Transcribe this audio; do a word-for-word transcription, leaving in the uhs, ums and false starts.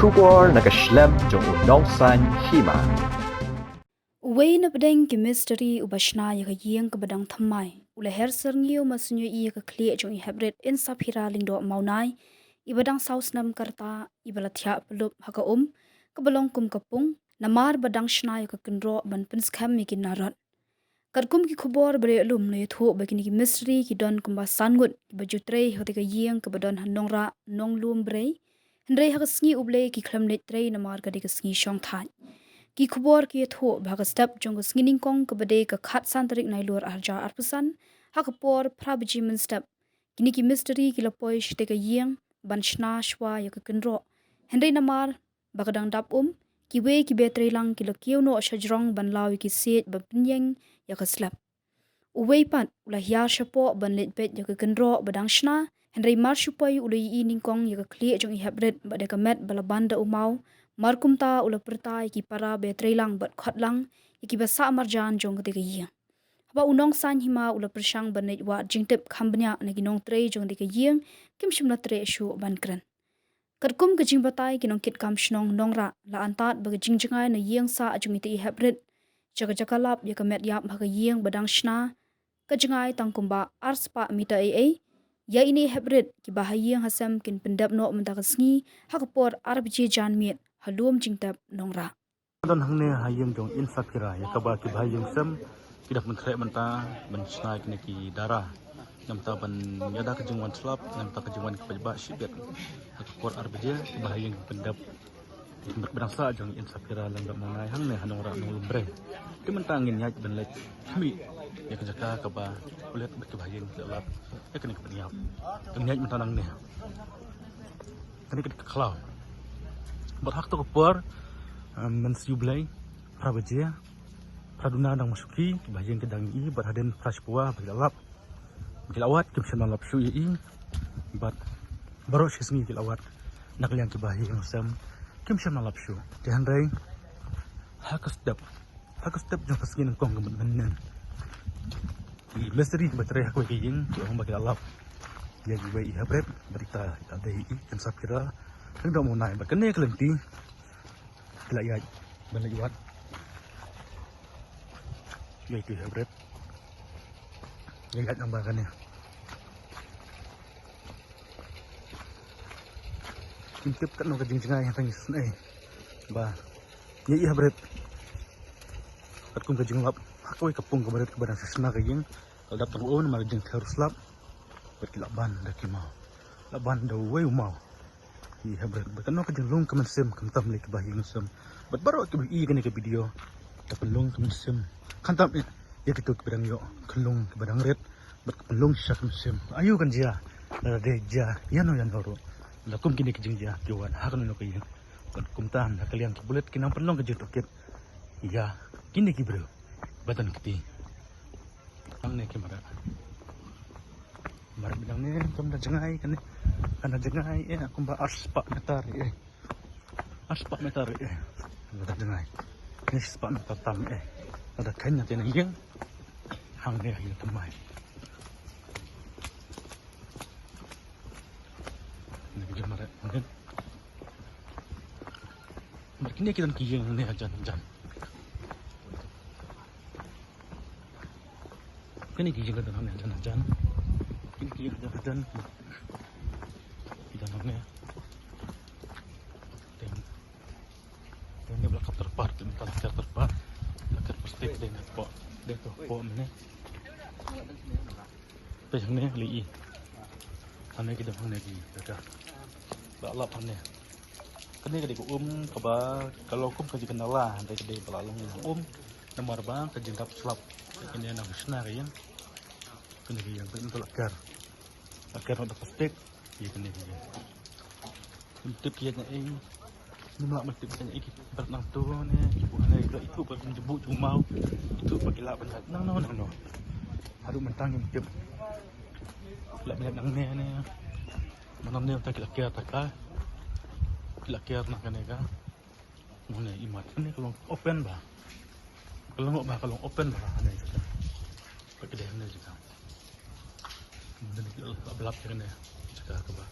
Khubor na ka shlem jong u Nongsaiñ Hima. Uwei na pdeng ki mistri uba shna ïa ka ïing kaba dang thymmai u la her syrngiew marsien ïa ka khlieh jong i heprit Insaphira Lyngdoh Mawnai, iba dang saw snem ka rta, iba la thiah pyllup ha ka um kaba long kum ka pung namar ba dang shna ïa ka kynroh ban pynskhem ïa ki narot. Katkum ki khubor ba la ïoh lum, la ïathuh ba kine ki mistri ki don kumba san ngut kiba ju trei ha kata ka ïing kaba don ha Nongrah Nonglum Brei. Hynrei ha ka sngi U Blei ki khlem leit trei namar ka dei ka sngi shongthait. Ki khubor ki ïathuh ba ha ka step jong ka sngi nyngkong kaba dei ka khatsan tarik Nailur arhajar arphew san, ha ka por phra baje mynstep, kine ki mistri ki la poi sha kata ka ïing ban shna shuwa ïa ka kynroh. Hynrei namar ba ka dang dap um, kiwei kiba trei lang ki la kiew noh sha jrong ban law ïa ki siej ban pynïeng ïa ka slep. Uwei pat u la hiar shapoh ban leit peit ïa ka kynroh ba dang shna, hynrei mar shu poi u la ïohi nyngkong ïa ka khlieh jong i heprit bad ïa ka met ba la ban da u maw. Mar kumta u la pyrta ïa ki para ba trei lang bad khot lang ïa kiba sah marjan jong kata ka ïing. Haba u Nongsaiñ Hima u la pyrshang ban leit wad jingtip kham bniah na ki nongtrei jong kata ka ïing, kim shym la treh shuh ban kren. Katkum ka jingbatai ki nongkitkam shnong Nongrah, la antad ba ka jingjngai na ïing sah jong ita i heprit sha ka jaka lap ïa ka met ïap ha ka ïing ba dang shna, ka jngai tang kumba ar spah mitar eiei. Ïa ine i heprit, kiba ha ïing ha sem kin pyndep noh mynta ka sngi ha ka por ar baje janmiet ha lum jingtep Nongrah. Don hangne ha ïing jong Insaphira, ïa kaba kiba ha ïing sem ki dang pynkhreh mynta ban shna kine ki dara. Namar ban ïada ka jingwan slap, namar ka jingwan ki paidbah shibit. Ha ka por ar baje, kiba ha ïing pyndep. Ki met ba dang sah jong Insaphira Lyngdoh Mawnai hangne ha Nongrah Nonglum Brei. Te mynta ngin ïaid ban leit khmih ïa ka jaka kaba u leit bad kiba ha ïing ki la lap ïa kane ka met ïap. Ngin ïaid mynta nangne. Kane ka dei ka khlaw. Bad ha kato ka por, um, mynsiem U Blei, phra baje, phra duna dang masuki, kiba ha ïing ki dang ïohi, bad hadien phra shiphew ba ki la lap. Ba ki la wad, kim shym la lap shuh ïa i. Bad baroh shi sngi ki la wad na ka liang kiba ha ïing sem, kim shym la lap shuh. Te hynrei ha ka step, ha ka step jong ka sngi nyngkong ka mut mynnin, ki mistri kiba trei ha kawei ka ïing ki ong ba ki la lap ïa iwei i heprit, bad ita i dei i Insaphira Lyngdoh Mawnai. Bad kane ka lynti ki la ïaid ban leit wad ïa itu i heprit. Ïaid namar kane kim tip katno ka jingjngai, hynrei ngi sngew ba ïa i heprit, katkum ka jinglap ha kawei ka pung kaba rit kaba dang shisha ka ïing, ka la dap tang um namar ka jingther u slap. Bad ki la ban da ki maw, la ban da uwei u maw. I heprit, bad katno ka jinglong ka mynsiem, khamtam lei kiba ha ïing sem. Bad baroh kiba ïohi kane ka video, ka pynlong ka mynsiem. Khamtam eh ïa kito kiba dang ïoh, ka long kiba dang rit, bad ka pynlong shisha ka mynsiem. Aïu kan jia, lada dei jia ïano ïano ruh, lada kum kine ki jingjia ki wan ha kano kano ka ïing. Bad kumta na ka liang ki pulit ki nang pynlong ka jingtohkit ïa kine ki briew ba don kti. Hangne ki mareh. Mareh ba dang ne, kam da jngai kane. Kan da jngai eh, kumba ar spah meter eh. Ar spah meter eh. Kan da jngai. Ni spah meter tam eh. Kan da kane te na ïing. Hangne ïa thymmai. Ni ki mareh mungkin. Mar kine ki don ki ïing ne hajan hajan. Kine ki ïing ka don hangne hajan hajan. Kine ki ïing hajan hajan. Ki don hangne. Teng. Teng ne ba la kap tyrpad, teng ne ba la kap tyrpad. La kap plastik dei ne hapoh. Dei hapoh mynne. Peit hangne lei. Hangne ki don hangne ki jaka. Ba lap hangne. Kane ka dei ka um kaba ka long kum ka jingkynala, hynrei ka dei ba la long um namar ba ka jingdap slap. Kane nang shna ka ïing. Kane ka ïing, kane ka la ker. La ker da plastik. Ïa kane ka ïing. Ym tip ïa kane. Ngim lah ban tip ïa kane, ki bret nangto ne, ki buh ne, ki la ithuh ba kin jubuk jumau. Ithuh ba ki lah ban lait nangno nangno. Haduh mynta ngim tip. Ki lah ban lait nangne ne. Mynta ne mynta ki la ker ta ka. Ki la ker na kane ka. None imat kane ka long open ba. Ka long ba ka long open ba kane jaka. Ba ka dei kane jaka. Mynta ne ki la blap kane jaka kaba.